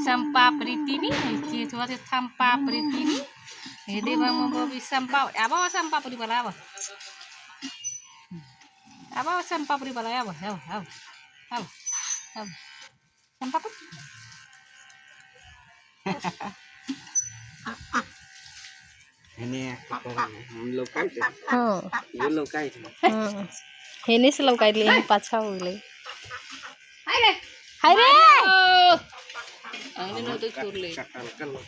संपापड़ी तीनी केचुआ से संपापड़ी तीनी। हे देवा बबी संपा आबो संपापड़ी वाला आबो आबो संपापड़ी वाला आबो आबो आबो आबो आबो संपापड़ी। हेने हम लोग काट हाँ। ये लोग काट। हाँ, हेने से लौकाइ ले पाछा हो गेलै। हाय रे। हाय रे। अंगने न तो छोड़ ले। कटल का लोग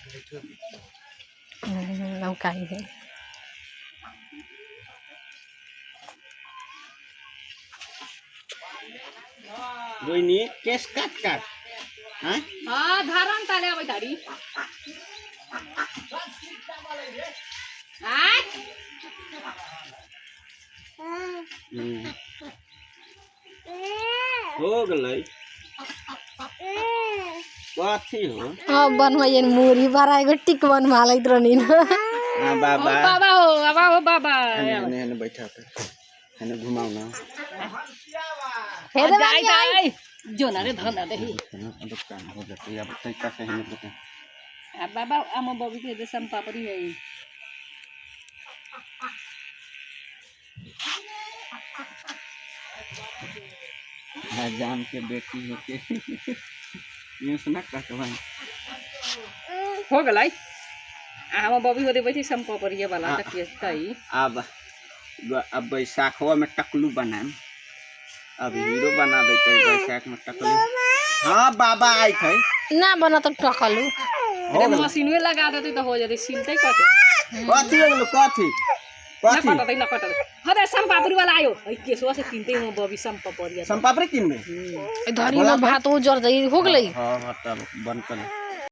लौकाइ है। रोहिणी केस काट काट। हाँ। हाँ धारण ताले आबै धारी आय। हो गेलै कथी हो? हाँ, बनवाइए मुरी बड़ा एगो टिक बनवा लैत रहनी न। हाँ। ओ बाबा। बाबा हो बाबा हो बाबा। हेने हेने हेने बैठा पे हेने घुमाओ ना। हे दे। जाय जाय जो ना रे धन दे। हेने अब काम हो जाते अब तरीका से हेने बता। आ बाबा आम बबी के दे संपापड़ी है। हजाम के बेटी हो के ये सुना कटवाई। हो गेलै आ हम बबी हो दे बैठी संपापड़ी वाला त के तई। अब अब बैसाखवा में टकलू बनाम। अब हीरो बना देते बैसाख में टकलू। हाँ बाबा आई थे। ना बना तो टकलू। हो अरे गेलै। मशीनवे लगा देते तो हो जाते सिलते कते। कथी हो गेलो कथी? ना। कथी? कटतै ना कटतै हदे संपापड़ी वाला आयो ऐ केसवा से किनते हम बबी संपापड़ी। संपापड़ी किनबे? धरी में भात ओ जर जाइ हो गेलै। हाँ हाँ, तब बंद कर।